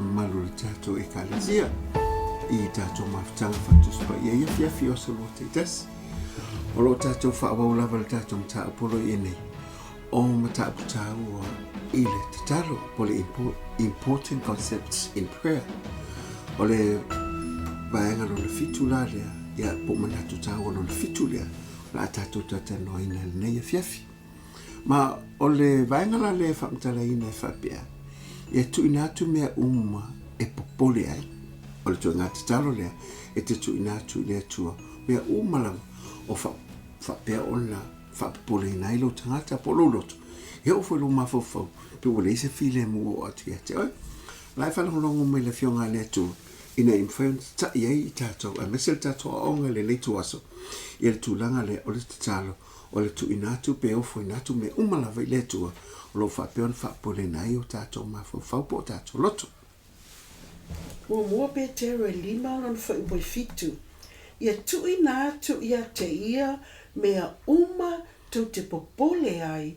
mamalu o le tatou Ekalesia i tatou mafutaga Faatusi Paia i afiafi o aso Lua taitasi. O lo o tatou faaauau lava le tatou mataupu o lo o i ai nei, o mataupu taua i le tatalo, po o le Important Concepts in Prayer. O le vaega lona fitu la lea, ia, po o manatu taua lona fitu lea, o le a tatou talatalanoaina i lenei afiafi. Ma o le vaega la lea e faamatalaina e faapea, ia tuuina atu mea uma e popole ai. O le ituaiga tatalo lea e te tuuina atu i le Atua, mea uma lava o faapea ona faapopoleina ai lou tagata po o lou loto, e oo foi i lou mafaufau, pe ua leai se filemu o oo atu ia te oe. O la e faalogologo mai le Afioga a le Atua, ina ia mafai ona tatai ai i tatou, aemaise le tatou aoga i lenei ituaso, ia le tulaga lea o le tatalo, o le tuuina atu pe ofoina atu mea uma lava i le Atua, o lo o faapea ona faapopoleina ai o tatou mafaufau po o tatou loto. Muamua Petero e lima lona fuaiupu e fitu, Ia tuuina atu ia te ia mea uma tou te popole ai,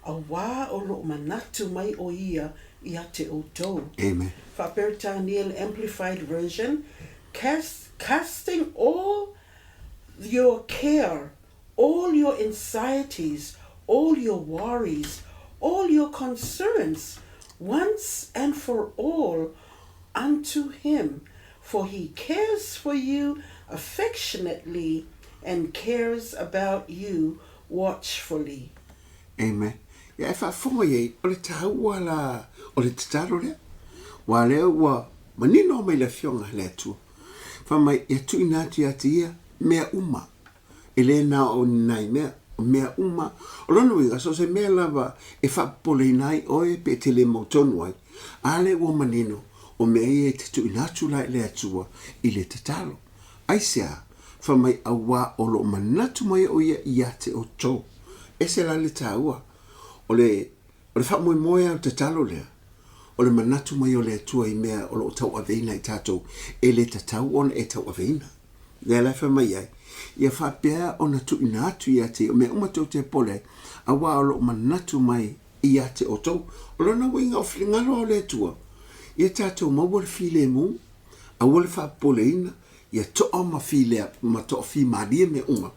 auā o loo manatu mai o ia ia te outou. Amen. Faa-Peretania le Amplified Version, Cast, casting all your care, all your anxieties, all your worries, all your concerns, once and for all unto him, for he cares for you affectionately and cares about you watchfully. Amen. Ia e faafofoga i ai, o le taua la o le tatalo lea. Ua lea ua manino mai le Afioga a le Atua. Fai mai, ia tuuina atu ia te ia mea uma. E le na o ni nai mea, o mea uma. O lona uiga, so o se mea lava e faapopoleina ai oe pe e te le mautonu ai, a lea ua manino, o mea ia e te tuuina atu la i le Atua i le tatalo. Aisea? Fai mai, auā o lo o manatu mai o ia ia te outou. Ese la le taua o le, o le faamoemoe lava o le tatalo lea, o le manatu mai o le Atua i mea o lo o tauaveina i tatou, e le tatau ona e tauaveina. Lea la e fai mai ai, ia faapea ona tuuina atu ia te ia, o mea uma tou te popole ai, auā o lo o manatu mai ia te outou. O lona uiga o finagalo o le Atua, ia tatou maua le filemu, aua le faapopoleina, ia toa ma filea, ma toafimalie mea uma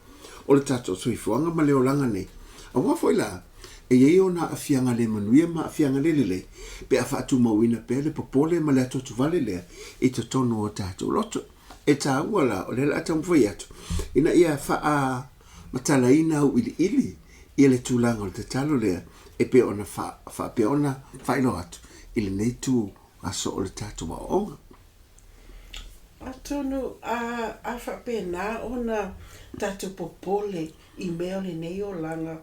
o le tatou soifuaga ma le olaga nei. Aua foi la, e i ai ona aafiaga le manuia ma aafiaga le lelei, pe a faatumauina pea le popole ma le atuatuvale lea i totonu o tatou loto. E taua la, o lea o le a taumafai atu, ina ia faamatalaina auiliili ia le tulaga o le tatalo lea e pei ona faapea ona faailoa atu i lenei itu aso o le tatou aoaoga. Atonu a faapena ona tatou popole i mea o lenei olaga,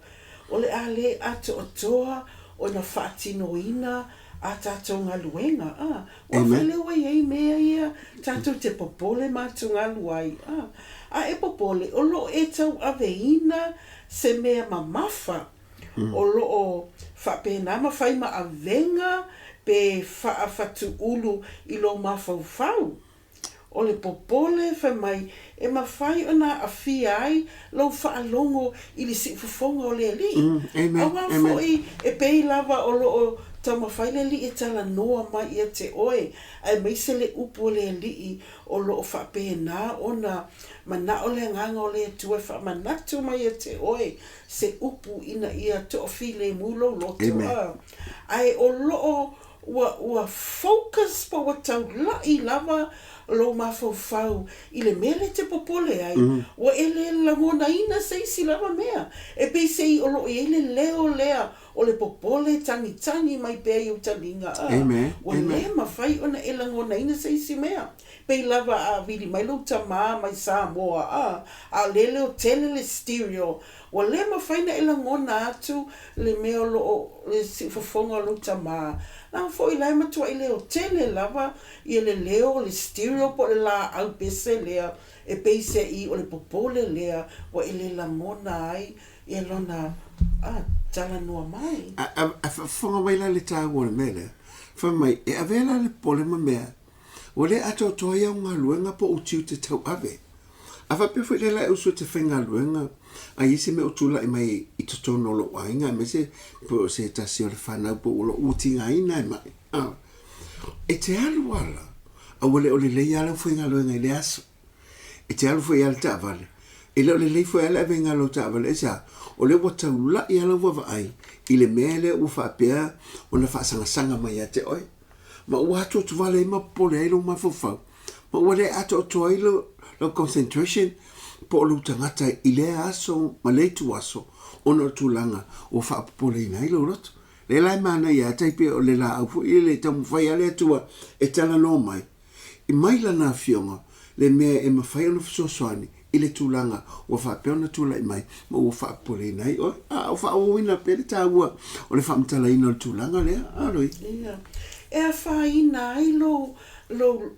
o le a le atoatoa ona faatinoina a tatou galuega, a. Ua faileo ai ai mea ia tatou te popole ma atugalu ai, a. A e popole, o lo o e tauaveina se mea mamafa, o lo o faapena ma fai ma avega pe faafatuulu i lou mafaufau. O le popole fai mai e mafai ona aafia ai lou faalogo i le siufofoga o le Alii. Aua foi e pei lava o lo o taumafai le Alii e talanoa mai ia te oe, aemaise le upu a le Alii o lo o faapena ona manao le Agaga o le Atua e faamanatu mai ia te oe se upu ina ia toafilemu lou loto. Ae o lo o Ua, ua focus po ua taula'i lava lou mafaufau i le mea lea e te popole ai, ua e le lagonaina se isi lava mea. E peiseai o lo o i ai le leo lea o le popole e tagitagi mai pea i ou taliga, a ua le mafai ona e lagonaina se isi mea. Pei lava a vili mai lou tama mai Samoa, a, a o lea e leo tele le stereo, Ua le mafai na e lagona atu le mea o lo o, le siufofoga o lou tama. Leaga foi la e matuai leo tele lava ia le leo o le stereo po o le laau pese lea e peiseai o le popole lea ua e le lagona ai ia lona talanoa mai. A faafofoga mai la le taua o le mea lea, fai mai, e avea la le popole ma mea Ua le atoatoa ai au galuega po o tiute tauave. A faapea foi lea la e usu e te faigaluega a i ai se mea o tulai mai i totonu o lou aiga aemaise po o se tasi o le fanau po o ua tigaina e mai. E te alu ala, a ua le o lelei lava lau faigaluega i le aso. E te alu foi lava i le taavale, e le o lelei foi lava le avega o lau taavale. Aisea? O lea ua taulai lava lau vaavaai i le mea lea ua faapea ona faasagasaga mai ia te oe. Ma ua atuatuvale ai ma popole ai lou mafaufau, ma ua le atoatoa ai lau concentration po o lou tagata i lea aso ma lea ituaso ona o le tulaga ua faapopoleina ai lou loto. Lea la e manaia lava tai pei o le laau foi lele e taumafai lava le Atua e talanoa mai, i mai Lana Afioga le mea e mafai ona fesoasoani i le tulaga ua faapea ona tulai mai ma ua faapopoleina ai oe. A o faaauauina pea le taua o le faamatalaina o le tulaga lea, a Loi? Ia, e afaina ai lou, lou,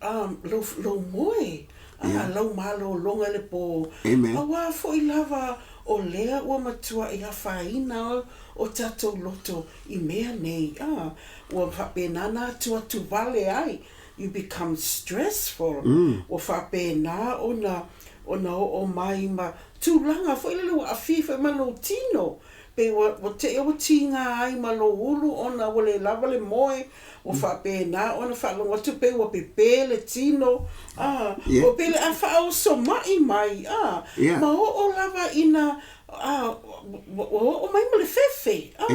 lou, lou moe, a, lau malologa i le po, Amen. Auā foi lava o lea ua matuai afaina o tatou loto i mea nei, a, ua faapena ona atuatu vale ai, you become stressful, ua faapena ona ona oo mai ma tulaga foi lele ua aafia foi ma lou tino, pei ua ua te i ua tiga ai ma lou ulu ona ua le lava le moe, ua faapena ona faalogo atu pei ua pepe le tino, a, ua pei o le a faaoso mai mai, a, ma oo lava ina a, ua oo mai ma le fefe, a,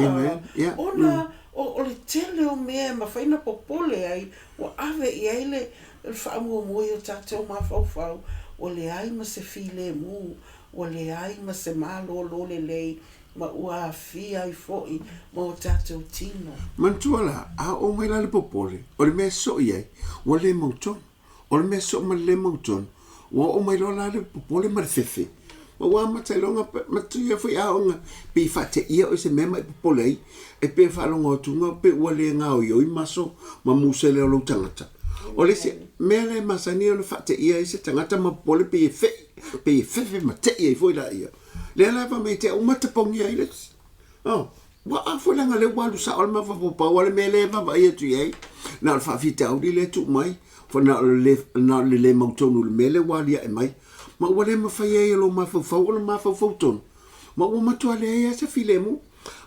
ona o le tele o mea e mafai ona popole ai, ua ave i ai le faamuamua i o tatou mafaufau, ua leai ma se filemu, ua leai ma se malōlō lelei, ma ua aafia ai foi ma o tatou tino. Manatua la, a oo mai la le popole, o le mea e soo i ai, ua le mautonu. O le mea soo ma le le mautonu, ua oo mai loa la le popole ma le fefe, ma ua amata ai loa ona matuia foi aoga, pei faateia oe i se mea ma e popole ai, e pei e faalogo atu nga pei ua le gaoioi maso ma musele o lou tagata. O le isi mea lea e masani ona faateia ai se tagata ma popole pei e feʻi, pei e fefe ma teʻi ai foi laia. Lea la e fai mai te au matapongia ai le isi. Oh, ua a foi leaga lea ua alu sao le mafaufau a le mea lea e vaavaai atu i ai, na o le faafitauli lea e tuu mai, na o le, na o le le mautonu i le mea lea ua aliae mai, ma ua le mafai ai e lou mafaufau ona mafaufau tonu, ma ua matua leai lava se filemu.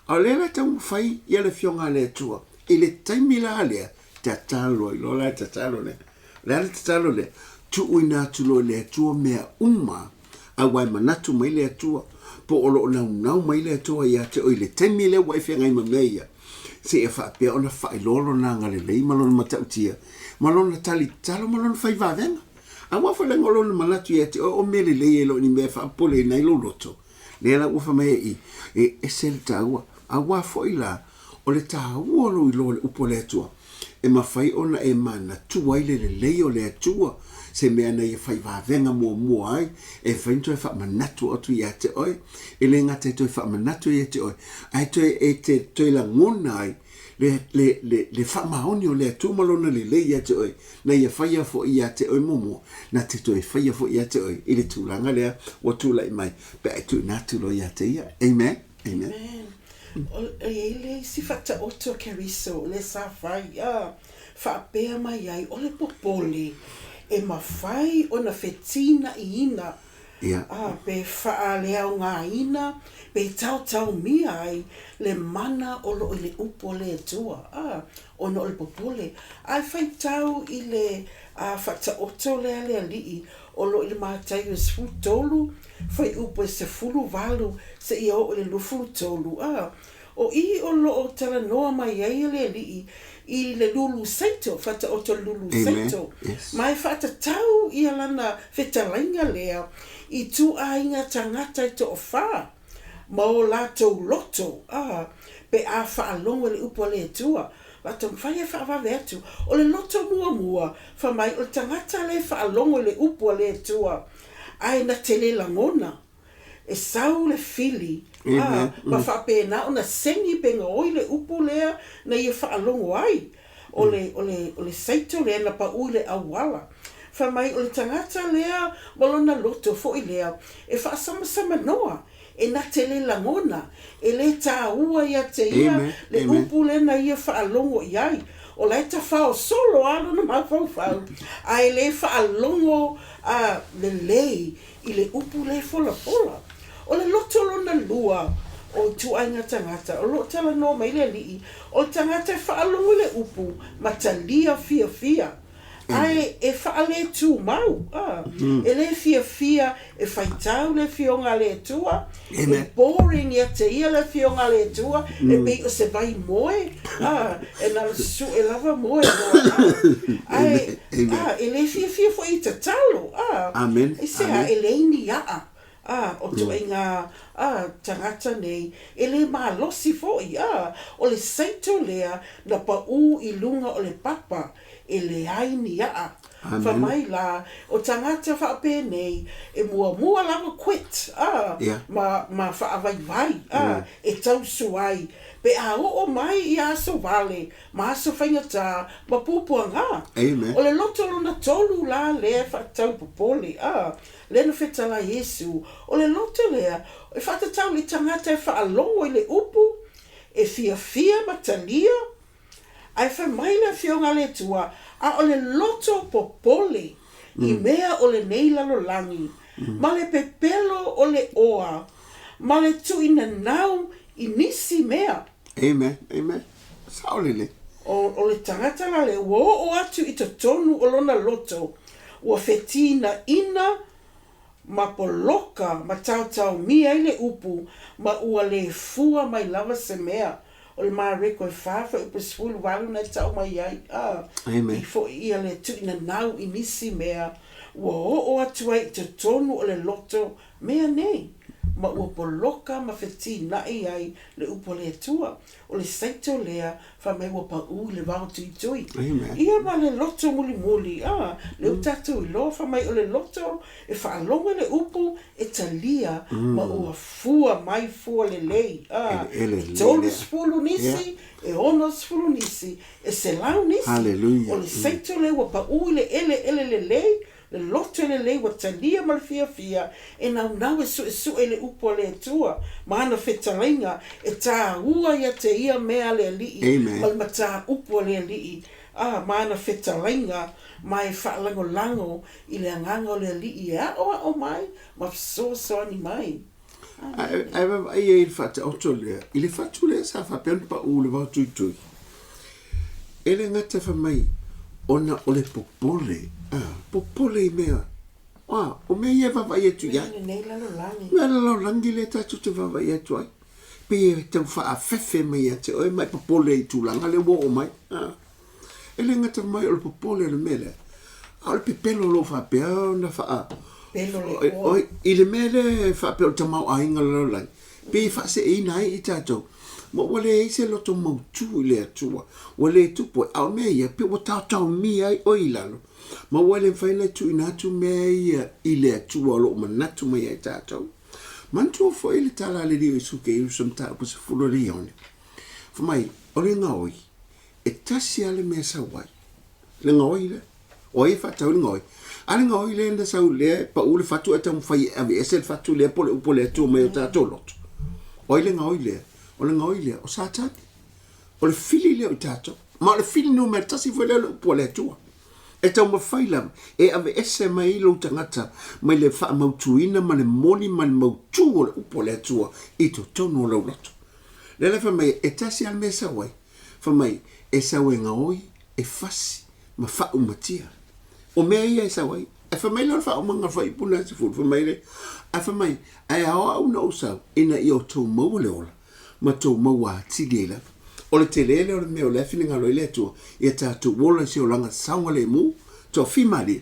A o lea la e taumafai ia le Afioga a le Atua i le taimi la lea, tatalo ai loa la e tatalo lea. O le a le tatalo lea? Tuuina atu loa i le Atua mea uma, aua e manatu mai le Atua, po o lo o naunau mai le Atua ia te oe i le taimi lea ua e feagai ma mea ia, seia faapea ona faailoa Lona agalelei ma Lona matautia, ma Lona tali tatalo ma Lona fai vavega. Aua foi leaga o Lona manatu ia te oe o mea lelei e le o ni mea e faapopoleina ai lou loto. Lea la ua fai mai ai i, e ese le taua. Aua foi la, o le taua o lou iloa o le upu a le Atua, e mafai ona e manatua ai le lelei o le Atua, se mea na ia fai vavega muamua ai, e mafai ona toe faamanatu atu ia te oe, e le gata e toe faamanatu ia te oe, ae toe e te toe lagona ai le, le, le, le faamaoni o le Atua ma Lona lelei ia te oe, na ia faia foi ia te oe muamua, na te toe faia foi ia te oe i le tulaga lea ua tulai mai, pe a e tuuina atu loa ia te ia. Amen. Amen. Amen. E i ai le isi faataoto a Keriso lea sa fai, a faapea mai ai, o le popole e mafai ona fetinaʻiina, a pe faaleaogaina, pe taotaomia ai le mana o lo o i le upu a le Atua, a, ona o le popole. A e faitau i le faataoto lea a le Alii o lo o i le Mataio e 13, fuaiupu e 18 seia oo i le 23, a o i o lo o talanoa mai ai le Alii i le lulu saito, faataoto le lulu saito, ma e faatatau ia lana fetalaiga lea i ituaiga tagata e toafa ma o latou loto, a pe a faalogo i le upu a le Atua, latou mafai e faavave atu. O le loto muamua, fai mai o le tagata lea e faalogo i le upu a le Atua, Ae na te le lagona, e sau le fili, a, ma faapena ona segi pe gaoi le upu lea na ia faalogo ai, o le, o le, o le saito lea na pau i le auala. Fai mai o le tagata lea ma lona loto foi lea e faasamasama noa, e na te le lagona, e le tāua ia te ia le upu lea na ia faalogo i ai. O la e tafao solo lava lona mafaufau, ae le faalogo lelei i le upu lea e folafola. O le loto lona lua, O ituaiga tagata o lo o talanoa mai le Alii, o le tagata e faalogo i le upu ma talia fiafia, ae e faaletumau, a, e le fiafia e faitau le Afioga a le Atua, e boring ia te ia le Afioga a le Atua, e pei o se vai moe, a, e na o le sue lava moe loa, a, ae, a, e le fiafia foi e tatalo, a, aisea, e leai ni a'a. Ā, o ituaiga, ā, tagata nei, e le malosi foi, ā, o le saito lea na paʻū i luga o le papa, e leai ni aʻa. Fai mai la, o tagata faapenei, e muamua lava quit, ā, ma, ma faavaivai, ā, e tausu ai, pe a oo mai i aso vale, ma aso faigata, ma puapuaga. O le loto lona tolu la lea e faatatau popole, ā, Lea na fetalai Iesu, o le loto lea e faatatau i le tagata e faalogo i le upu, e fiafia ma talia, ae fai mai le Afioga a le Atua, a o le loto popole i mea o lenei lalolagi, ma le pepelo o le oa, ma le tuuinanau i nisi mea. Amen, amen. Sao lelei. O le tagata la lea ua oo atu i totonu o lona loto, ua fetinaina ma poloka ma taotaomia ai le upu, ma ua le fua mai lava se mea. O le Mareko e fa fuaiupu e 18 na e tau mai ai, a, i foi ia le tuuinanau i nisi mea, ua oo atu ai i totonu o le loto mea nei, ma ua poloka ma fetinai ai le upu a le Atua. O le saito lea, fai mai ua paʻū i le vao tuitui. Ia ma le loto mulimuli, a, lea ua tatou iloa, fai mai o le loto e faalogo i le upu e talia ma ua fua mai fua lelei, a, e 30 nisi, e 60 nisi, e 100 nisi. O le saito lea ua paʻū i le eleele lelei, Le loto e lelei ua talia ma le fiafia e naunau e suesue i le upu a le Atua ma ana fetalaiga e tāua ia te ia mea a le Alii ma le mataupu a le Alii, a, ma ana fetalaiga ma e faalagolago i le agaga o le Alii e aʻoaʻo mai ma fesoasoani mai. Ae vaavaai ai i le faataoto lea, i le fatu lea sa faapea ona paʻū i le vao tuitui. E le gata fai mai ona o le popole, a, popole i mea, a, o mea ia e vaavaai atu i ai. Mea lenei lalolagi. Mea lalolagi lea tatou te vaavaai atu ai. Pei e tau faaafefe mai ia te oe ma e popole i tulaga lea ua oo mai. A. E le gata mai o le popole o le mea lea, a o le pepelo o lo o faapea ona faa... Pelo le oa. Oi, i le mea lea e faapea o le tamaoaiga o le lalolagi, pei e faaseeina ai i tatou. Ma ua leai se loto mautū i le Atua, ua le tupu ai, a o mea ia, pei ua taotaomia ai oe i lalo, ma ua le mafai ona tuuina atu mea ia i le Atua o lo o manatu mai ai tatou. Manatua foi le tala a le Alii o Iesu Keriso mataupu 10 le Ioane, fai mai, o le gaoi, e tasi lava le mea e sau ai, le gaoi lea. O ai e faatau i le gaoi? A le gaoi lea na sau lea e pau le fatu ae taumafai e aveese le fatu lea po o le upu a le Atua mai o tatou loto. O ai le gaoi lea? O le gaoi lea o Satani. O le fili lea o i tatou. Ma o le fili numera tasi foi lea o le upu a le Atua. E taumafai lava e aveese mai lou tagata mai le faamautuina ma le moni ma le mautū o le upu a le Atua i totonu o lou loto. Lea la fai mai e tasi lava le mea e sau ai. Fai mai e sau e gaoi, e fasi, ma faaumatia. O mea ia e sau ai. Ae fai mai lea o le faaumaga o le fuaiupu lena 10, fai mai lea, ae fai mai, ae ao au na ou sau, ina ia outou maua le ola, ma tou maua atili ai lava. O le tele lea o le mea o lea e finagalo ai le Atua, ia tatou ola i se olaga saogalemu, toafimalie,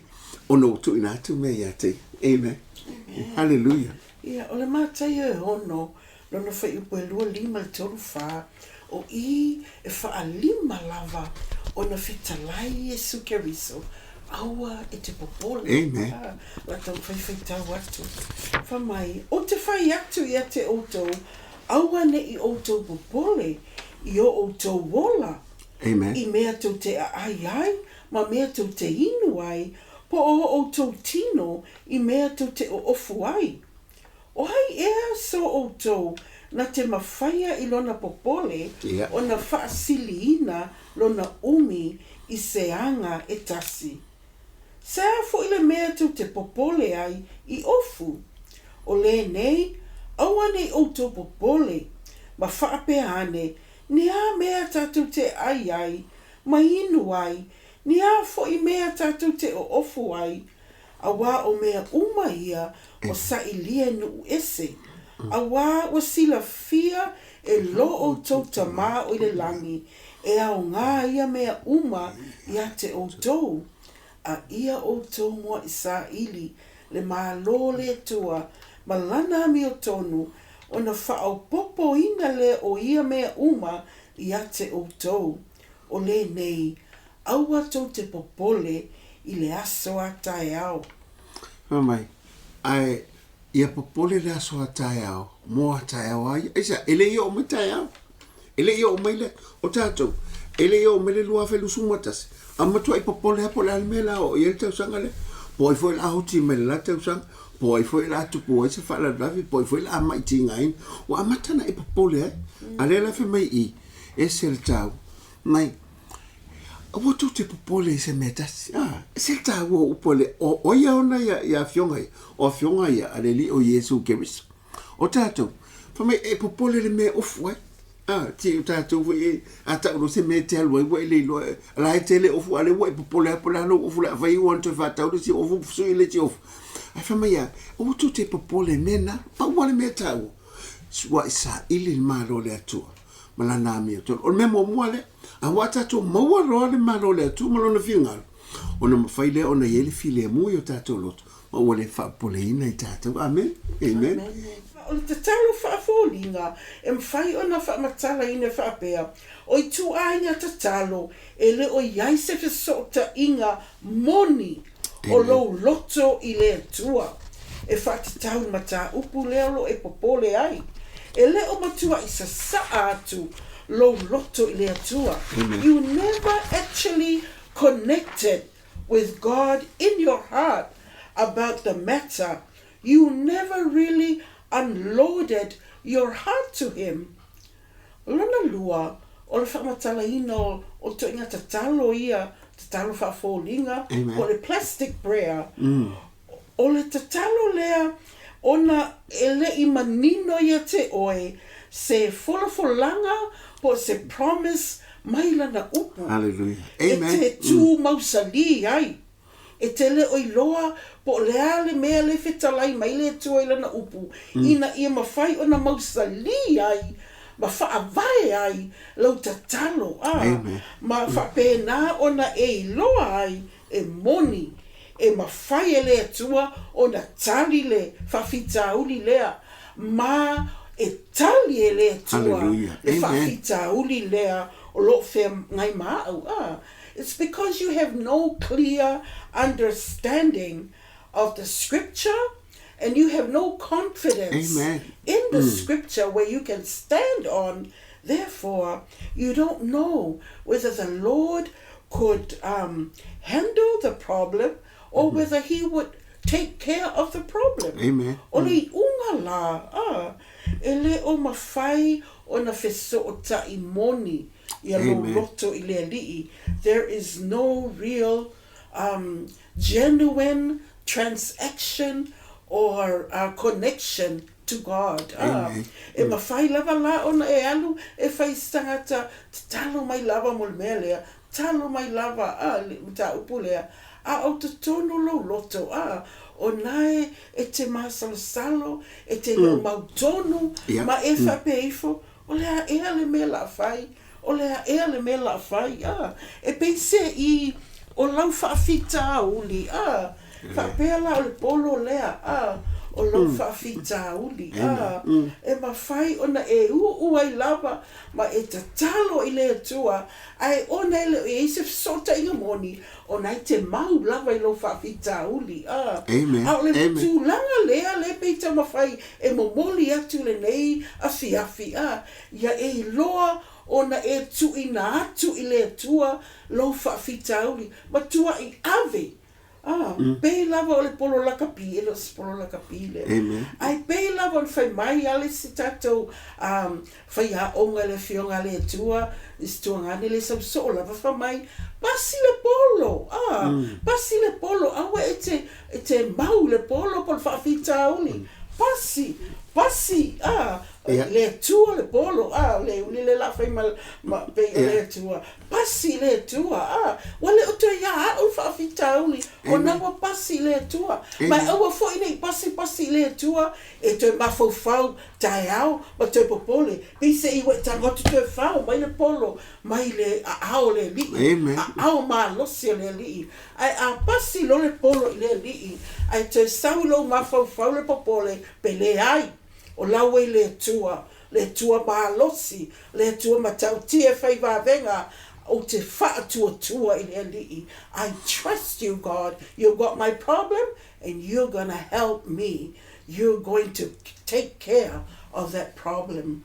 ona ua tuuina atu mea ia te ia. Amen. Amen. Hallelujah. Ia, o le Mataio e ono, Lona fuaiupu e 2, 5 i le 3, 4, o i e faalima lava ona fetalai Iesu Keriso, aua e te popole. Amen. La taumafai faitau atu. Fai mai, Ou te fai atu ia te outou, aua ne i outou popole i o outou ola, Amen. i mea tou te aai ai, ma mea tou te inu ai, po o outou tino i mea tou te oofu ai. O ai ea so outou na te mafaia i lona popole ona faasiliina lona umi i se aga e tasi? Se a foi le mea tou te popole ai i ofu? O lenei, aua nei outou popole. Ma faapea ane, Ni a mea tatou te ai ai, ma inu ai, ni a foi mea tatou te oofu ai, auā o mea uma ia o sailia e nuu ese, auā ua silafia e lo outou Tamā o i le lagi, e aogā ia mea uma iā te outou. A ia outou muaʻi saili le Malo o le Atua ma Lana amiotonu, ona faaopoopoina lea o ia mea uma iā te outou. O lenei, aua tou te popole i le aso a taeao. Fai mai, Ae ia popole le aso a taeao mo a taeao a ia. Aisea? E le i oo mai taeao. E le i oo mai le, o tatou, e le i oo mai le 2021, a matuai popole lava po o le a le mea o le a oo i ai le tausaga lea. Po o ai foi o le a oti mai i le la tausaga, po o ai foi o le a tupu ai se faalavelave, po o ai foi o le a mai tigaina. Ua amata ona e popole ai. A lea la fai mai i i, ese le taua. Mai, aua tou te popole i se mea tasi. A, ese le taua o upu a le, o, o ai e ona ia, ia afioga ia? O afioga ia a le Alii o Iesu Keriso. O tatou, fai mai e popole i le mea e ofu ai. A, ti o tatou foi e, a tau loa se mea e te alu ai ua e le iloa, la e te le ofu, a o lea ua e popole lava po o le a lou ofu o le a fai ua ona toe faatau le isi ofu, sui le isi ofu. Ae fai mai a, aua tou te popole i mea na, pau lava le mea taua, ua e saili le Malo o le Atua ma Lana amiotonu. O le mea muamua lea, a ua tatou maua loa le Malo o le Atua ma Lona finagalo, ona mafai lea ona i ai le filemu i o tatou loto, ma ua le faapopoleina i tatou. Amene. Amen. O le tatalo faafoliga e mafai ona faamatalaina faapea, O ituaiga tatalo e le o i ai se fesootaiga moni o lou loto i le Atua e faatatau i le mataupu lea o lo o e popole ai. E le o matuai sasaa atu lou loto i le Atua. You never actually connected with God in your heart about the matter, you never really unloaded your heart to Him. Lona lua, o le faamatalaina o ituaiga tatalo ia, tatalo faafoliga, po o le plastic prayer. O le tatalo lea ona e le i manino ia te oe se folafolaga po o se promise mai lana upu. E te tu mausalī ai. E te le o iloa po o le a le mea le fetalai mai le Atua i lana upu, ina ia mafai ona mausalī ai ma faavae ai lau tatalo, a, ma faapena ona e iloa ai e moni, e mafai e le Atua ona tali le faafitauli lea, ma e tali e le Atua le faafitauli lea o lo o feagai ma au. A, it's because you have no clear understanding of the scripture and you have no confidence in the scripture where you can stand on, therefore you don't know whether the Lord could um, handle the problem or whether he would take care of the problem. Amen. O le iuga la, a, e le o mafai ona fesootai moni ia lou loto i le Alii. There is no real um, genuine transaction or uh, connection to God. A, e mafai lava la ona e alu e fai se tagata tatalo mai lava mo le mea lea, tatalo mai lava a le mataupu lea, a o totonu lou loto, a, o na e e te masalosalo, e te le o mautonu, ma e faapea ifo, o le a ea le mea la fai, o le a ea le mea la fai, a, e pei se i o lau faafitauli, a, faapea la o le polo lea, a, o lau faafitauli, a, e mafai ona e uu ai lava ma e tatalo i le Atua, ae ona e le o i ai se fesootaiga moni, ona e te mau lava i lou faafitauli, a, a o le tulaga lea lea pei taumafai e momoli atu lenei afiafi, a, ia e iloa ona e tuuina atu i le Atua lou faafitauli, matuai ave, a, pei lava o le polo lakapi, e le o se polo lakapi lea, ae pei lava ona fai mai a le isi tatou faiaoga i le Afioga a le Atua, i se tuagane le sau soo lava fai mai, pasi le polo, a, pasi le polo, aua e te, e te mau i le polo po o le faafitauli, pasi, pasi, a. Le Atua le polo, a, o le uli le la fai ma, ma pei o le Atua. Pasi le Atua, a, ua le o toe ia a'u le faafitauli, ona ua pasi le Atua. Ma e aua foi ne i pasi pasi i le Atua, e toe mafaufau taeao ma toe popole, pei se i ua e tago atu toe fao mai le polo mai le aao o le Alii, aao malosi o le Alii. Ae a pasi loa le polo i le Alii, ae toe sau i lou mafaufau le popole, pe leai. O la ua i le Atua, le Atua malosi, le Atua matautia e fai vavega, ou te faatuatua i le Alii, I trust you God, you've got my problem and you're gonna help me, you're going to take care of that problem.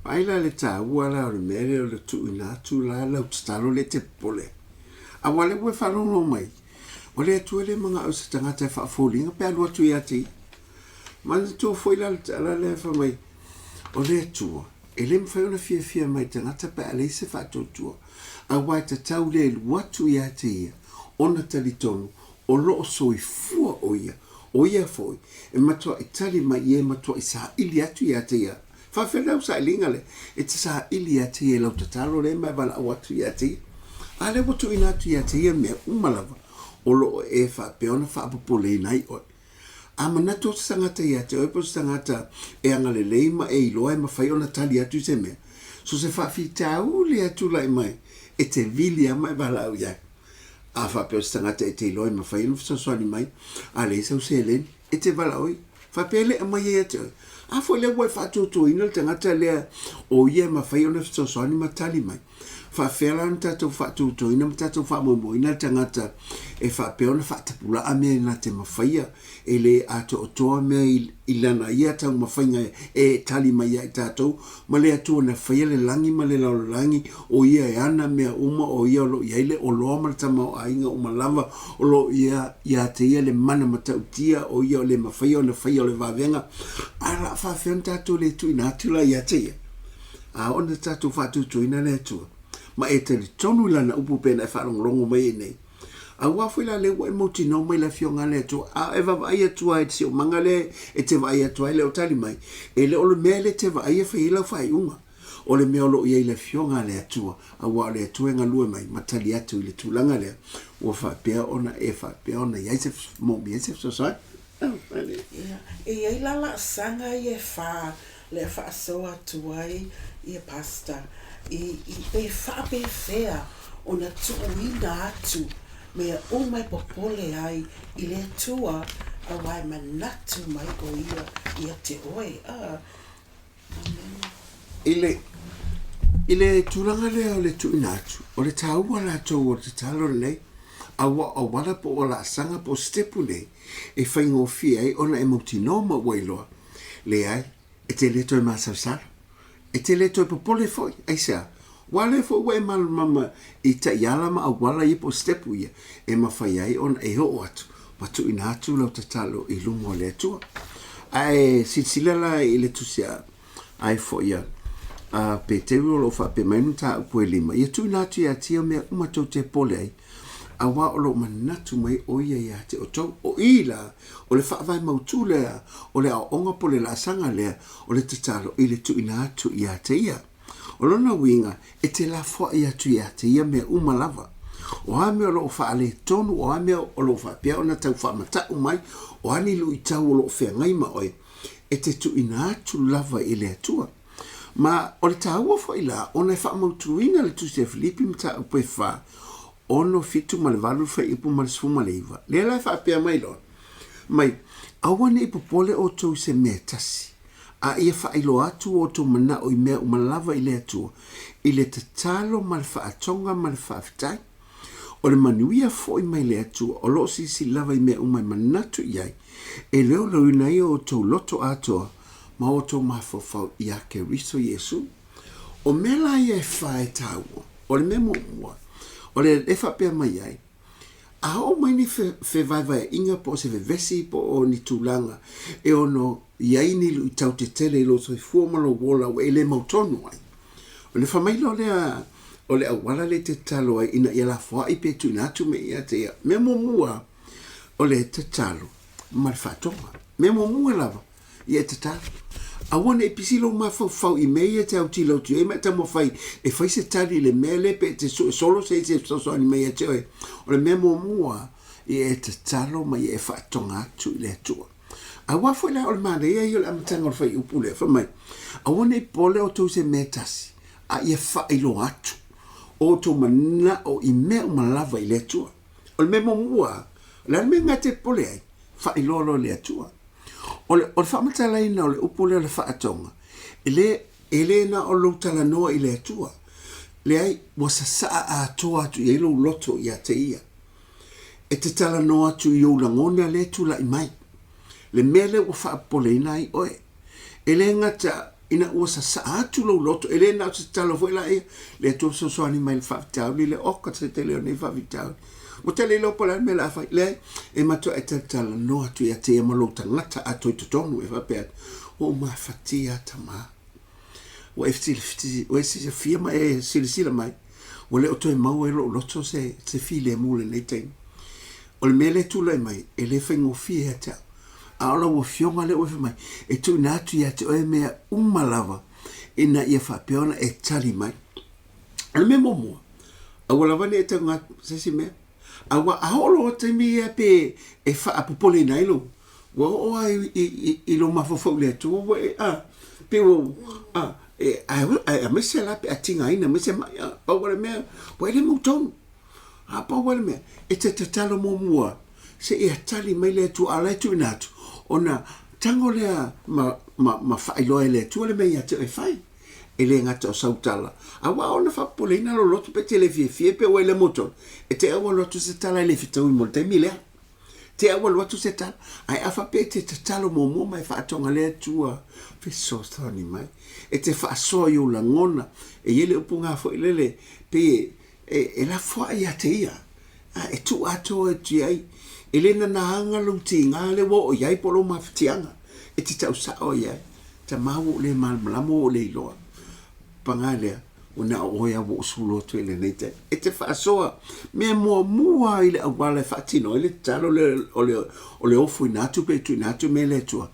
Vaai la le taua la o le mea lea o le tuuina atu la lau tatalo lea e te popole ai. Aua o lea ua e faalogologo mai, o le Atua e le manao i se tagata e faafoliga pe alu atu ia te ia. Manatua foi la le tala lea fai mai, o le Atua, e le mafai ona fiafia mai tagata pe a leai se faatuatua, aua e tatau le alu atu ia te ia, ona talitonu o lo o soifua o ia, o ia foi e matuai tali mai ia e matuai saili atu ia te ia. Faafefea lau sailiga lea? E te saili ia te ia i lau tatalo lea ma e valaau atu ia te ia. A lea ua tuuina atu ia te ia mea uma lava o lo o e faapea ona faapopoleina ai oe. A manatu o se tagata ia te oe po o se tagata e agalelei ma e iloa e mafai ona tali atu i se mea, so se faafitauli e tulai mai, e te vili lava ma e valaau i ai. A faapea o se tagata e te iloa e mafai ona fesoasoani mai, a leai sau seleni, e te valaau ia. Faapea e le aumai ai ia te oe. A foi lea ua e faatuatuaina le tagata lea o ia e mafai ona fesoasoani ma tali mai. Faafefea la ona tatou faatuatuaina ma tatou faamoemoeina le tagata e faapea ona faatapulaa mea na te mafaia e le atoatoa mea i lana ia taumafaiga e tali mai ia i tatou ma le Atua na faia le lagi ma le lalolagi, o ia e ana mea uma, o ia o lo o i ai le oloa ma le tamaoaiga uma lava, o lo o ia ia te ia le mana matautia, o ia o le mafaia ona faia o le vavega. A o le a faafefea ona tatou le tuuina atu la ia te ia? A ona tatou faatuatuaina le Atua, ma e talitonu i Lana upu pei ona e faalogologo mai ai nei. Aua foi la lea ua e mautinoa mai le Afioga a le Atua, a e vaavaai atu lava i le siomaga lea e te vaai atu ai, lea o tali mai, e le o le mea lea e te vaai e fai ai lau faaiuga. O le mea o lo o i ai le Afioga a le Atua, aua o le Atua e galue mai ma tali atu i le tulaga lea, ua faapea ona e faapea ona i ai se, moomia ai se fesoasoani. Ia, e i ai la laasaga ia e fa lea faasoa atu ai ia Pastor i, i pe faapefea ona tuuina atu mea uma e popole ai i le Atua aua e manatu mai o Ia ia te oe. A. I le, i le tulaga lea o le tuuina atu, o le taua latou o le tatalo lenei, a ua o auala po o laasaga po o sitepu nei e faigofie ai ona e mautinoa ma ua iloa, leai, e te le toe masalosalo, e te le toe popole foi. Aisea? Aua o lea foi ua e malamalama i taiala ma auala ia po o sitepu ia e mafai ai ona e oo atu ma tuuina atu lau tatalo i luma o le Atua. Ae silasila la i le tusi a ai foi a a Peteru o lo o faapea mai mataupu e lima, ia tuuina atu ia te ia mea uma tou te popole ai, aua o lo o manatu mai o ia ia te outou. O i la, o le faavae mautū lea, o le aoaoga po o le laasaga lea, o le tatalo i le tuuina atu ia te ia. O lona uiga, e te lafoai atu ia te ia mea uma lava. O a mea o lo o faaletonu, o a mea o lo o faapea ona tau faamata'u mai, o a ni luitau o lo o feagai ma oe, e te tuuina atu lava i le Atua. Ma o le taua foi la, ona e faamautuina le Tusi a Filipi mataupu e fa, ono, fitu ma le valu, le fuaiupu ma le 19, lea la e faapea mai loa, mai, Aua ne i popole outou i se mea e tasi, a ia faailoa atu o outou manao i mea uma lava i le Atua, i le tatalo ma le faatoga ma le faafetai. O le manuia foi mai le Atua o lo o silasila lava i mea uma e manatu i ai, e leoleoina ai o outou loto atoa ma o outou mafaufau iā Keriso Iesu. O mea la ia e fa e taua, o le mea muamua, o le e faapea mai ai, A oo mai ni fevaevaeaiga po o se vevesi po o ni tulaga e ono i ai ni luitau tetele i lou soifua ma lou ola ua e le mautonu ai, ona fai mai loa lea o le auala lea e te tatalo ai ina ia lafoai pe tuuina atu mea ia te ia. Mea muamua, o le tatalo ma le faatoga. Mea muamua lava, ia e tatalo. Aua ne i pisi lou mafaufau i mea ia e te autilo atu i ai ma e taumafai e fai se tali i le mea lea pe e te sue solo se isi e fesoasoani mai ia te oe. O le mea muamua, ia e tatalo ma ia e faatoga atu i le Atua. Aua foi la o le manaia ia o le amataga o le fuaiupu lea, fai mai, Aua ne i popole outou i se mea e tasi, a ia faailoa atu outou manao i mea uma lava i le Atua. O le mea muamua, o le a le mea lena e te popole ai? Faailoa loa i le Atua. O le, o le faamatalaina o le upu lea o le faatoga, e le, e le na o lou talanoa i le Atua. Leai, ua sasaa atoa atu i ai lou loto ia te Ia. E te talanoa atu i ou lagona lea e tulai mai, le mea lea ua faapopoleina ai oe. E le gata ina ua sasaa atu lou loto, e le na o se tatalo foi la ia, le Atua fesoasoani mai i le faafitauli lea, oka se tele o nei faafitauli. Ua tele iloa po o le a le mea o le a fai. Leai, e matua e talatalanoa atu ia te ia ma lou tagata atoa i totonu e faapea atu, ua ou mafatia tama. Ua e ua e silafia ma e silasila mai, ua le o toe maua e lou loto se, se filemu i lenei taimi. O le mea lea e tulai mai, e le faigofie ia te au. A o lau Afioga lea ua e fai mai, e tuuina atu ia te oe mea uma lava, ina ia faapea ona e tali mai. O le mea muamua, aua lava ne i e tauga atu se isi mea. Aua a oo loa taimi ia pe e faapopoleina ai lou, ua oo lava i, i, i, i lou mafaufau i le Atua ua e, a, pe ua, a, e, ae aemaise la pe a tigaina mai se mai, a, pau lava le mea, ua e le mautonu. A pau lava le mea, e te tatalo muamua seia tali mai le Atua, a o la e tuuina atu, ona tago lea ma, ma, ma faailoa e le Atua le mea ia te oe e fai. E le gata o sau tala, aua ona faapopoleina lou loto pe te le fiafia pe ua e le mautonu, e te au alu atu se tala e le fetaui mo le taimi lea. Te au alu atu se tala, ae a faapea e te tatalo muamua ma e faatoga le Atua fesoasoani mai, e te faasoa i ou lagona, e i ai le upu nga foi lele, pei e, e lafoai ia te ia, a e tuu atoa atu i ai, e le nanaga lou tiga lea ua oo i ai po o lou mafatiaga, e te tau sao i ai, tama ua ou le malamalama ua ou le iloa. Paga lea, ua na o oe lava ua ou sulu atu ai i lenei taimi. E te faasoa mea muamua i le auala e faatino ai le tatalo lea o le, o le ofoina atu pe tuuina atu mea i le Atua,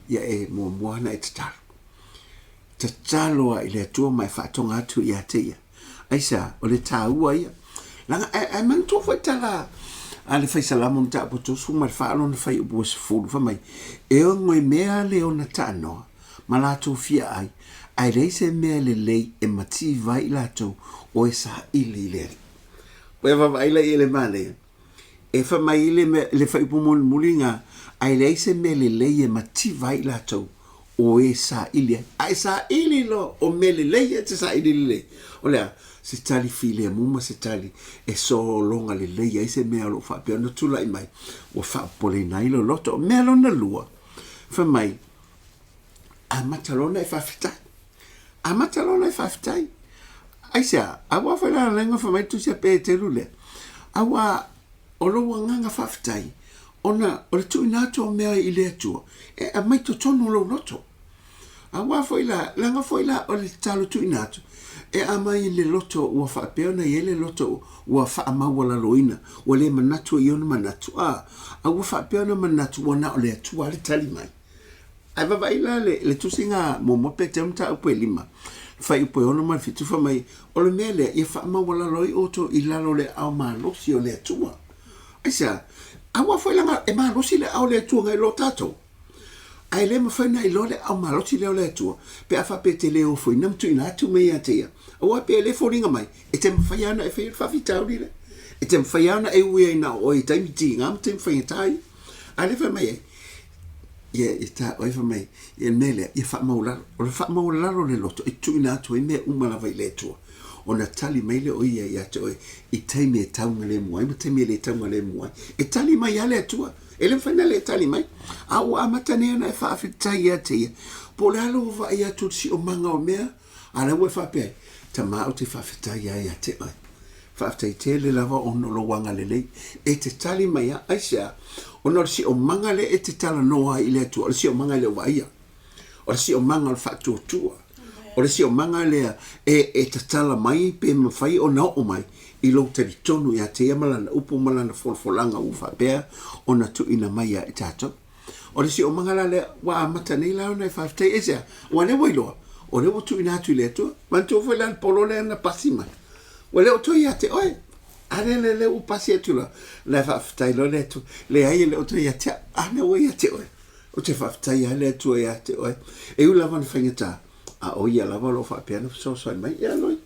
ia e muamua ona e tatalo. Tatalo lava i le Atua ma e faatoga atu ia te Ia. Aisea? O le taua ia. Leaga, ae, ae manatua foi tala a le Fai Salamo mataupu 34 lona fuaiupu e 10, fai mai, E ogoemea le ona taanoa, ma latou fia ai, ae leai se mea lelei e mativa ai i latou o e saili i le Alii. Ua e vaavaai la i ai i le manaia? E fai mai ai le mea, le fuaiupu mulimuli lena, ae leai se mea lelei e mativa ai i latou o e saili ai. A e saili loa, o mea lelei ia e te saili lelei. O le a? Se tali filemu ma se tali e sologa lelei ai se mea o lo o faapea ona tulai mai, ua faapopoleina ai lou loto. O mea lona lua, fai mai, amata loa ona e faafetai. Amata loa ona e faafetai. Aisea? Aua foi la lenga fai mai le Tusi a Peteru lea, aua o lou agaga faafetai, ona o le tuuina atu o mea i le Atua, e aumai totonu o lou loto. Aua foi la, leaga foi la o le tatalo tuuina atu, e aumai i le loto ua faapea ona i ai le loto ua faamaualaloina, ua le manatu ai i ona manatu, a, a ua faapea ona manatu ua na o le Atua lava le tali mai. Ae vaavaai la le, le tusiga muamua Peteru mataupu e lima, fuaiupu e ono ma le fitu, fai mai, O le mea lea, ia faamaualalo ai outou i lalo o le aao malosi o le Atua. Aisea? Aua foi leaga e malosi le aao o le Atua nai lo tatou. Ae le mafai ona iloa le aao malosi lea o le Atua pe a faapea e te le ofoina ma tuuina atu mea ia te Ia. Aua pe le foliga mai, e te mafai lava ona e faia le faafitauli lea. E te mafai lava ona e ui ai na o oe i taimi tiga ma taimi faigata ia. A lea fai mai ai, ia, ia ta oe fai mai, ia le mea lea, ia faamaualalo. O le faamaualalo o le loto e tuuina atu ai mea uma lava i le Atua, ona tali mai lea o Ia ia te oe i taimi e taugalemu ai ma taimi e le taugalemu ai. E tali mai lava le Atua. E le mafai ona le tali mai. A ua amata nei ona e faafetai ia te Ia, po o le a lou vaai atu i le siomaga o mea, a o la ua e faapea ai, Tama, ou te faafetai lava ia te oe. Faafetai tele lava ona o lou agalelei. E te tali mai lava. Aisea? Ona o le siomaga lea e te talanoa ai i le Atua, o le siomaga e le o vaaia. O le siomaga o le faatuatua. O le siomaga lea e, e tatala mai pe mafai ona oo mai i lou talitonu ia te ia ma lana upu ma lana folafolaga ua faapea ona tuuina mai ia i tatou. O le siomaga la lea ua amata nei la ona e faafetai. Aisea? Aua o lea ua iloa, o lea ua tuuina atu i le Atua. Manatua foi la le polo lea na pasi mai, ua le o toe ia te oe. A lea, lea, lea ua pasi atu loa, la e faafetai loa le Atua. Leai e le o toe ia te au, a lea ua ia te oe. Ou te faafetai lava le Atua ia te oe. E ui lava ina faigata, a o ia lava o lo o faapea ona fesoasoani mai. Ia Loi,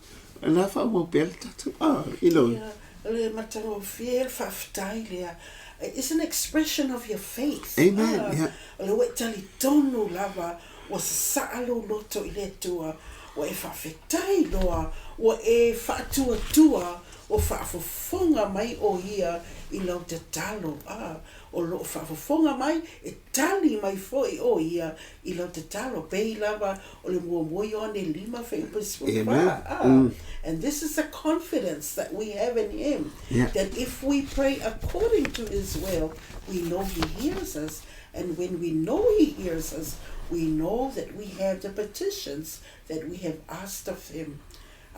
o le a faaauau pea le tatou, ah, you know. Ia, o le matagofie le faafetai lea. It's an expression of your faith. Amen, yeah. O lea ua e talitonu lava ua sasaa lou loto i le Atua, ua e faafetai loa, ua e faatuatua, ua faafofoga mai o Ia i lau tatalo. Ah, o lo o faafofoga mai, e tali mai foi o Ia i lau tatalo, pei lava o le muamua Ioane 5 fuaiupu 14. Ah, and this is the confidence that we have in Him, that if we pray according to His will, we know He hears us, and when we know He hears us, we know that we have the petitions that we have asked of Him.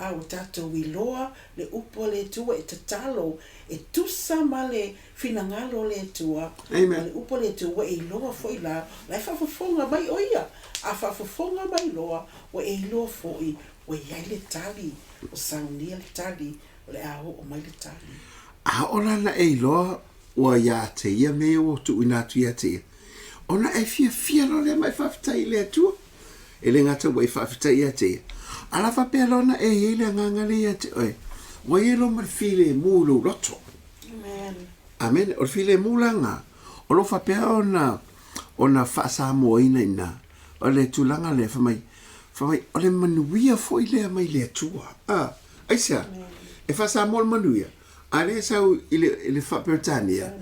A ua tatou iloa le upu a le Atua e tatalo e tusa ma le finagalo o le Atua, ma le upu a le Atua ua e iloa foi la, la e faafofoga mai o Ia. A faafofoga mai loa, ua e iloa foi ua i ai le tali, ua saunia le tali, o le a oo mai le tali. A oo la na e iloa ua ia te ia mea ia ua tuuina atu ia te ia, ona e fiafia loa lea ma e faafetai i le Atua. E le gata ua e faafetai ia te ia, a la faapea loa ona e i ai le agaga lea ia te oe, ua i ai loa ma le filemu i lou loto. Amen. Amene. O le filemu la lena, o lo o faapea ona, ona faa-Samoaina i ina, o le tulaga lea, fai mai, fai mai, o le manuia foi lea mai le Atua. A, aisea? E faa-Samoa le manuia, a lea e sau i le, i le faa-Peretania,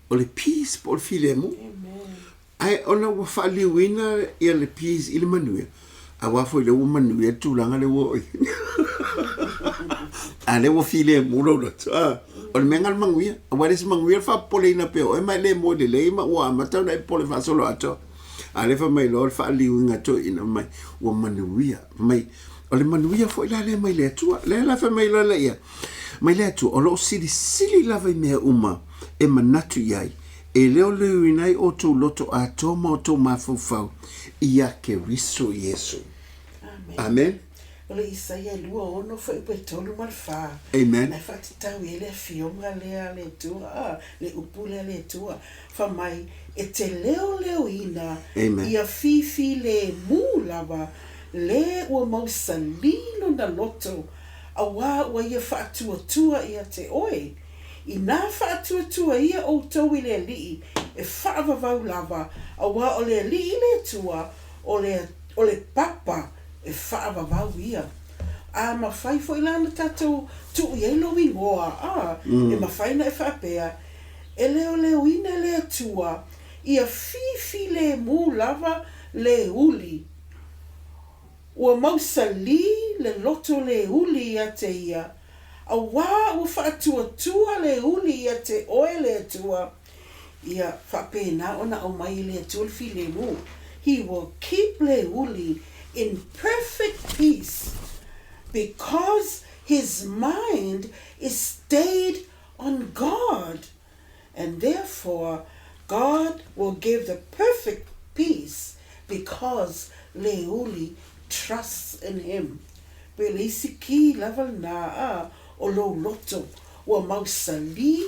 o le peace po o le filemu. Ae ona ua faaliuina ia le peace i le manuia, aua foi lea ua manuia le tulaga lea ua oo i ai. A lea ua filemu lou loto. A, o le mea lena o le manuia. Aua e le o se manuia le faapopoleina pea o oe ma e le moe lelei ma ua amata ona e popole faasoloatoa. A lea fai mai loa le faaliuina toeaina fai mai, ua manuia. Fai mai, o le manuia foi la lea mai le Atua. Lea la fai mai loa lea ia, mai le Atua, o lo o silisili lava i mea uma e manatu i ai, E leoleoina ai outou loto atoa ma outou mafaufau ia Keriso Iesu. Amen. O le Isaia 26 fuaiupu e 3 ma le 4. Amen. Na e faatatau i ai le afioga lea a le Atua, a, le upu lea a le Atua, fai mai, E te leoleoina Amen. ia fifilemu lava le ua mausalī lona loto, auā ua ia faatuatua ia te oe. Inā faatuatua ia ʻoutou i le Alii, e faavavau lava, auā o le Alii le Atua, o le, o le papa e faavavau ia. A mafai foi la ona tatou tuu i ai lou igoa, a, e mafai ona e faapea, E leoleoina e le Atua ia fifilemu lava le uli. Ua mausalī le loto le uli ia te ia, auā ua faatuatua le uli ia te oe le Atua, ia faapena ona aumai e le Atua le filemu, He will keep le uli in perfect peace because his mind is stayed on God, and therefore God will give the perfect peace because Leuli trusts in him. Pe le isi ki lava lena a o lou loto, ua mausalī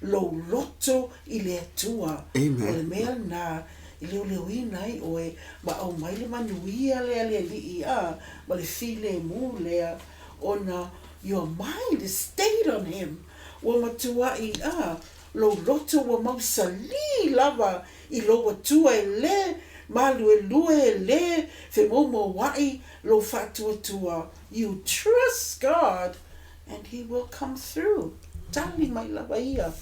lou loto i le Atua. Amen. O le mea lena i leoleoina ai oe ma aumai le manuia lea le Alii a ma le filemu lea ona your mind is stayed on him. Ua matuaʻi a lou loto ua mausalī lava i lou Atua e lē māluelue e lē femoumouaʻi lou faatuatua, you trust God and he will come through, tali mai lava ia.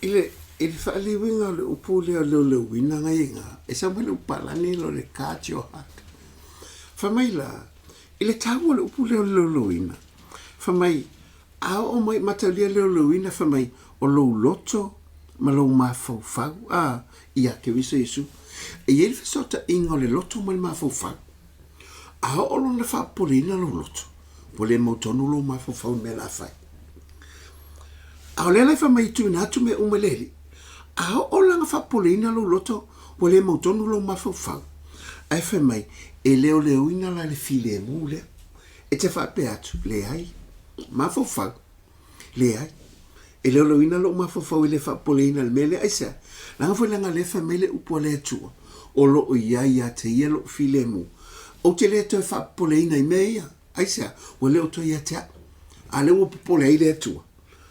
I le, i le faaliuina o le upu lea o leoleoina ngai i ina, e sau mai le upu palani lea o le guard your heart. Fai mai la, i le taua o le upu lea o le leoleoina, fai mai, A oo mai mataulia leoleoina fai mai, o lou loto ma lou mafaufau, a, ia Keriso Iesu. E i ai le fesootaiga o le loto ma le mafaufau. A oo lona faapopoleina lou loto, ua le mautonu lou mafaufau i mea la fai. A o lea la e fai mai e tuuina atu mea uma i le Alii. A oo la ina faapopoleina lou loto, ua le mautonu lou mafaufau. Ae fai mai, E leoleoina la le filemu lea. E te faapea atu, Leai. Mafaufau. Leai. E leoleoina lou mafaufau e le faapopoleina i le mea lea. Aisea? Leaga foi leaga o lea e fai mai le upu a le Atua, O lo o i ai ia te ia lou filemu. Ou te le toe faapopoleina i mea ia. Aisea? Ua le o toe ia te au. A lea ua popole ai le Atua.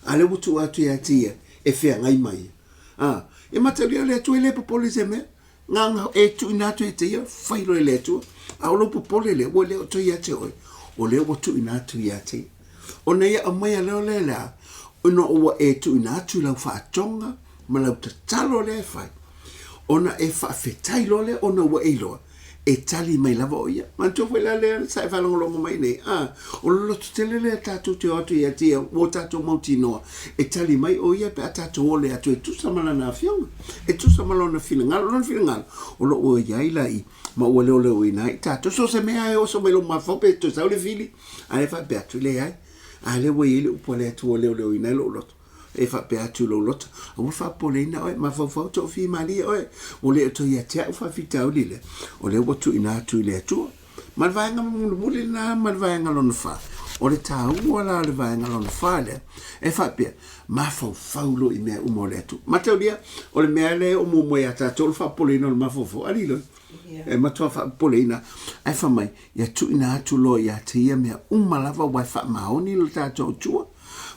A lea ua tuu atu ia te ia e feagai ma ia. A, e mataulia o le Atua e le popole i se mea. Na ona e tuuina atu ia te ia, fai loa e le Atua. A o lou popole lea, ua le o toe ia te oe, o lea ua tuuina atu ia te ia. Ona ia aumaia loa lea le a, ona ua e tuuina atu i lau faatoga ma lau tatalo lea e fai, ona e faafetai loa lea ona ua e iloa, e tali mai lava o ia. Manatua foi la lea sa e faalogologo mai nei, a, o le loto tele lea tatou te o atu ia te ia, ua tatou mautinoa, e tali mai o ia pe a tatou ole atu e tusa ma lana afioga, e tusa ma lona finagalo. O lona finagalo, o lo o ua i ai la i, ma ua leoleoina ai tatou. So o se mea e oso mai lou mafaufau pe toe sau le fili, ae faapea atu, leai, a lea ua i ai le upu a le Atua ua leoleoina ai lou loto. E faapea atu i lou loto, Aua faapopoleina oe, mafaufau toafimalie oe, ua le o toe ia te au faafitauli lea, o lea ua tuuina atu i le Atua. Ma le vaega mulimuli lena ma le vaega lona fa. O le taua la o le vaega lona fa lea, e faapea, mafaufau loa i mea uma o le Atua. Mataulia, o le mea lea e oo muamua ia tatou o le faapopoleina o le mafaufau. A liloi, e matua faapopoleina. Ae fai mai, ia tuuina atu loa ia te ia mea uma lava ua e faamaoni lo tatou Atua.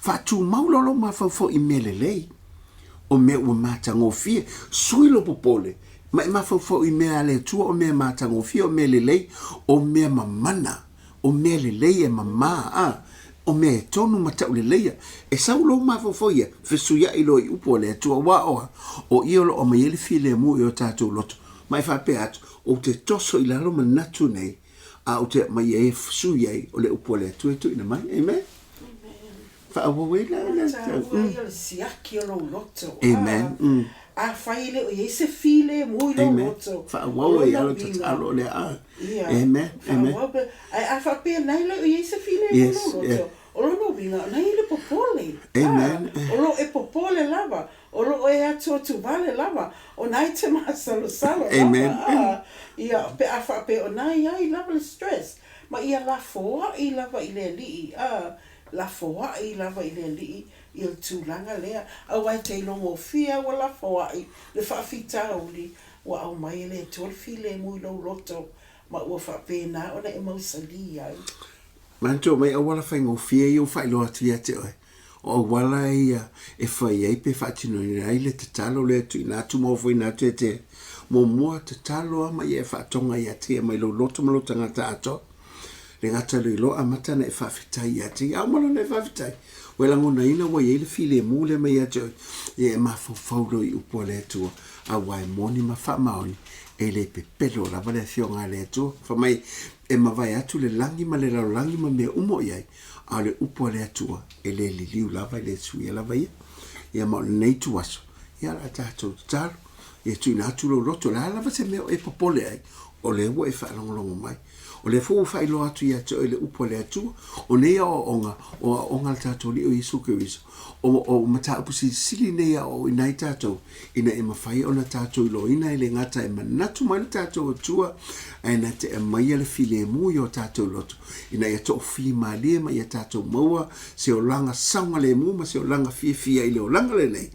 Faatumau loa lou mafaufau i mea lelei, o mea ua matagofie. Sui lou popole, ma e mafaufau i mea a le Atua, o mea matagofie, o mea lelei, o mea mamana, o mea lelei e mamā, a, o mea e tonu ma tauleleia. E sau lou mafaufau ia, fesuiai loa i upu a le Atua, aua o a? O ia o lo o aumai ai le filemu i o tatou loto. Ma e faapea atu, Ou te toso i lalo manatu nei, a ou te aumai ai e sui ai o le upu a le Atua e tuuina mai. Amen. Faaauau ai la le taua ia o le siaki o lou loto. Amen. Afai e le o i ai se filemu i lou loto. Faaauau ai lou tatalo lea. Amen. Amen. Ae a faapea na e le o i ai se filemu i lou loto, o lona uiga o na e i le popole. Amen. O lo o e popole lava. O lo o e atuatuvale lava, o na e te masalosalo lava, a, ia, pe a faapea o na e ai lava le stress, ma ia lafoai lava i le Alii, a, lafoai lava i le Alii ia le tulaga lea, aua e te ilogofie a ua lafoai le faafitauli ua aumai e le Atua le filemu i lou loto, ma ua faapena ona e mausali ai. Manatua mai auala faigofie ia ua faailoa atu ia te oe. O auala ia e fai ai pe faatinoina ai le tatalo lea e tuuina atu ma ofoina atu e te muamua tatalo a ma ia e faatoga ia te ia mai lou loto ma lou tagata atoa. Le gata le iloa amata na e faafetai ia te ia. A uma loa na e faafetai, ua e lagonaina ua i ai le filemu lea mai ia te oe, ia e mafaufau loa i upu a le Atua, aua e moni ma faamaoni, e le pepelo lava le Afioga a le Atua. Fai mai, e mavae atu le lagi ma le lalolagi ma mea uma o i ai, A o le upu a le Atua, e le liliu lava, e le suia lava ia. Ia ma o lenei ituaso, ia o le a tatou tatalo, ia tuuina atu lou loto, o le a lava se mea o e popole ai, o lea ua e faalogologo mai. O lea foi ua faailoa atu ia te oe le upu a le Atua, o nei aoaoga, o aoaoga a le tatou Alii o Iesu Keriso, o, o mataupu silisili nei e aoaoina ai tatou, ina ia mafai ona tatou iloaina e le gata e manatu mai lo tatou Atua, ae na te aumaia le filemu i o tatou loto, ina ia toafimalie ma ia tatou maua se olaga saogalemu ma se olaga fiafia i le olaga lenei,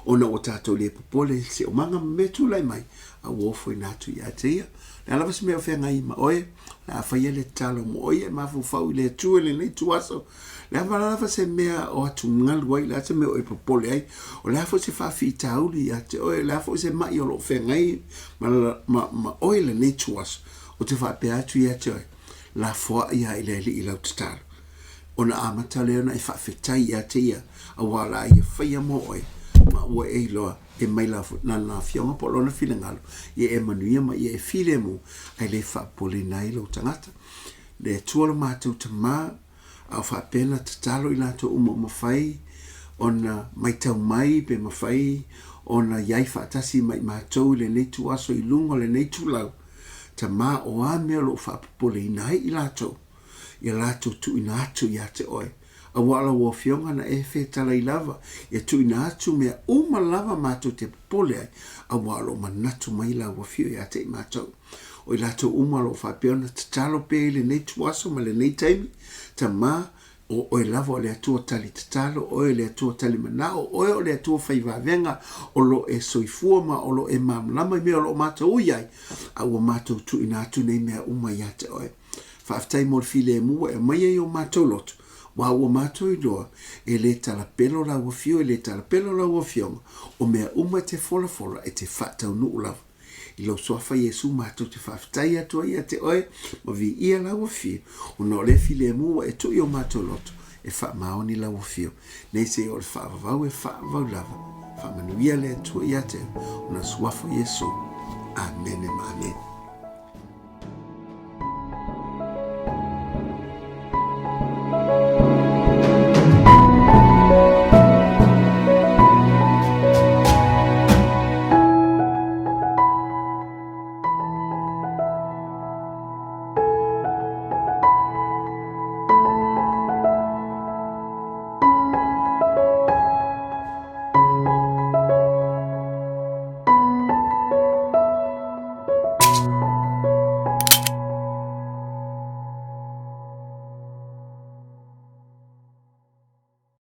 ona ua tatou le popole i se omaga ma mea tulai mai, a ua ofoina atu ia te ia. O le a lava se mea o feagai ma oe, o le a faia le tatalo mo oe e mafaufau i le Atua i lenei ituaso. O le a lava se mea o atugalu ai, o le a se mea o e popole ai, o le a foi se faafitauli ia te oe, o le a foi se maʻi o lo o feagai ma, ma, ma oe i lenei ituaso, ou te faapea atu ia te oe, lafoai lava i le Alii lau tatalo. Ona amata lea ona e faafetai ia te ia, aua o le a ia faia mo oe, ma ua e iloa e mai lana afioga po o lona finagalo, ia e manuia ma ia e filemu, ae le faapopoleina ai lou tagata. Le Atua lo matou Tama, a o faapea ona tatalo i latou uma ua mafai ona matau mai pe mafai ona i ai faatasi ma i matou i lenei ituaso i luga o lenei itulau, Tama, o a mea o lo o faapopoleina ai i latou, ia latou tuuina atu ia te oe. Auā o lau Afioga na e fetalai lava, ia tuuina atu mea uma lava matou te popole ai, auā o lo o manatu mai lau Afio ia te i matou. O i latou uma o lo o faapea ona tatalo pea i lenei ituaso ma lenei taimi, Tama, o Oe lava o le Atua tali tatalo, o Oe o le Atua tali manao, o Oe o le Atua fai vavega, o lo o e soifua ma o lo o e malamalama i mea o lo o matou ui ai, a ua matou tuuina atu nei mea uma ia te Oe. Faafetai mo le filemu ua e aumaia i o matou loto, aua ua matou iloa, e le talapelo lau afio, e le talapelo lau afioga, o mea uma e te folafola e te faataunuu lava. I lou Suafa Iesu matou te faafetai atu ai ia te oe ma viia lau afio, ona o lea filemu ua e tuu i o matou loto e faamaoni lau afio, nei se o le faavavau e faavavau lava. Faamanuia le Atua ia te oe, ona Suafa Iesu. Amene ma amene.